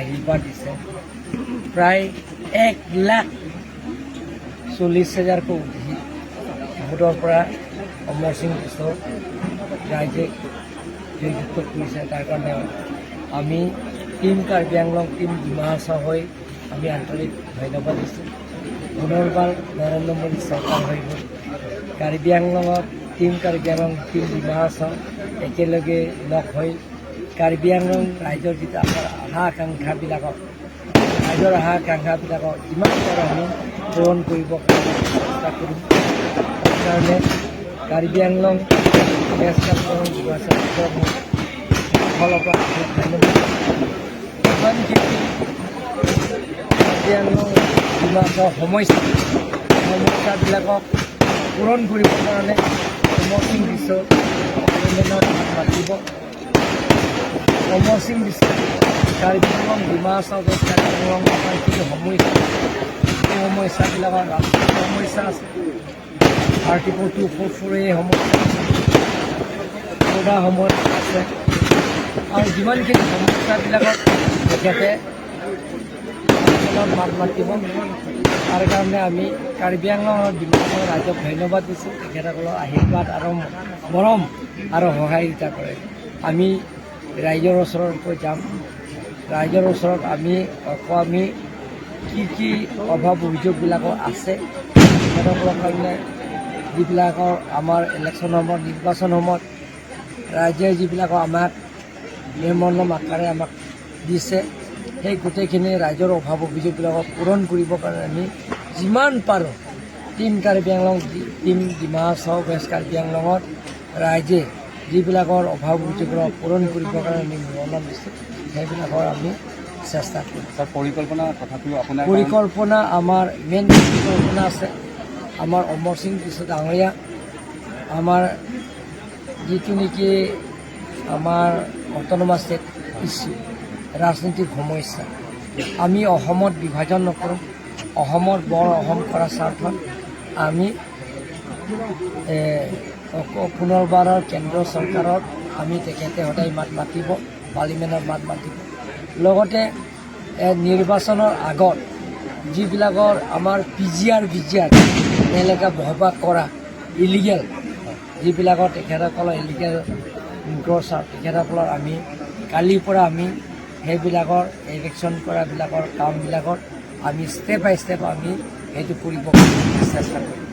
আশীৰ্বাদ দিছে। প্ৰায় 1,40,000কৈ অধিক ভোটৰ পৰা অমৰ সিং বিশ্ব ৰাইজে জয়যুক্ত কৰিছে। তাৰ কাৰণে আমি টীম কাৰ্বি আংলং, টীম ডিমা হাছাও হৈ আমি আন্তৰিক ধন্যবাদ দিছোঁ। পুনৰবাৰ নৰেন্দ্ৰ মোদী চৰকাৰ হৈ গ'ল। কাৰ্বি আংলঙত টীম কাৰ্বি আংলং, টীম ডিমা হাছাও একেলগে লগ হৈ কাৰ্বি আংলং ৰাইজৰ যিটো আমাৰ আশা আকাংক্ষাবিলাকক, ৰাইজৰ আশা আকাংক্ষাবিলাকক যিমান পাৰোঁ আমি পূৰণ কৰিবৰ কাৰণে চেষ্টা কৰিম। সেইকাৰণে কাৰ্বি আংলং, ৱেষ্ট কাৰ্বি আংলং, ডিমা হাছাও মোৰ ফালৰ পৰা ধন্যবাদ। যিমানখিনি কাৰ্বি আংলং, ডিমা হাছাও সমস্যা, সমস্যাবিলাকক পূৰণ কৰিবৰ কাৰণে অমৰ সিং বিশ্ব পাৰ্লিমেণ্টত মাতিব। অমৰ সিং বিশ্ব কাৰ্বি আংলং, ডিমা হাছাও, ৱেষ্ট কাৰ্বি আংলং আমাৰ যিটো সমস্যা, সেই সমস্যাবিলাকৰ ৰাজনৈতিক সমস্যা আছে, আৰ্টিকল 244 এই সমস্যা আছে, বৰ্ডাৰ সমস্যা আছে আৰু যিমানখিনি সমস্যাবিলাকত তেখেতে মাত মাতিব। তাৰ কাৰণে আমি কাৰ্বি আংলং আৰু ডিমা হাছাও ৰাইজক ধন্যবাদ দিছোঁ। তেখেতসকলৰ আশীৰ্বাদ আৰু মৰম আৰু সহায়িতা কৰে। আমি ৰাইজৰ ওচৰত যাম। ৰাইজৰ ওচৰত আমি আকৌ আমি কি কি অভাৱ অভিযোগবিলাকৰ আছে, তেখেতসকলৰ কাৰণে যিবিলাকৰ আমাৰ ইলেকশ্যন সময়ত, নিৰ্বাচন সময়ত ৰাইজে যিবিলাকৰ আমাক মেমৰেণ্ডম আকাৰে আমাক দিছে, সেই গোটেইখিনি ৰাইজৰ অভাৱ অভিযোগবিলাকক পূৰণ কৰিবৰ কাৰণে আমি যিমান পাৰোঁ team Karbi Anglong, team Dima Hasao, west Karbi আংলঙত ৰাইজে যিবিলাকৰ অভাৱ অভিযোগবিলাক পূৰণ কৰিবৰ কাৰণে আমি মেমৰেণ্ডম দিছোঁ, সেইবিলাকৰ আমি চেষ্টা কৰিম। ছাৰ, পৰিকল্পনা কথাটো আপোনাৰ পৰিকল্পনা, আমাৰ মেইন পৰিকল্পনা আছে আমাৰ অমৰ সিং বিশ্ব ডাঙৰীয়া, আমাৰ যিটো নেকি আমাৰ অট'নমাছ ষ্টেট ইছ্যু, ৰাজনৈতিক সমস্যা, আমি অসমত বিভাজন নকৰোঁ। অসমৰ বৰ অসম কৰাৰ স্বাৰ্থত আমি পুনৰবাৰৰ কেন্দ্ৰ চৰকাৰত আমি তেখেতে সদায় মাত মাতিব, পাৰ্লিমেণ্টত মাত মাতিব। লগতে নিৰ্বাচনৰ আগত যিবিলাকৰ আমাৰ পিজিআৰ, ভিজিআৰ তেওঁলোকে বসবাস কৰা ইলিগেল যিবিলাকৰ তেখেতসকলৰ ইলিগেল এনক্ৰ'চাৰ, তেখেতসকলৰ আমি কালিৰ পৰা আমি সেইবিলাকৰ ইভিকশ্যন কৰাবিলাকৰ কামবিলাকৰ আমি ষ্টেপ বাই ষ্টেপ আমি সেইটো কৰিব চেষ্টা কৰিম।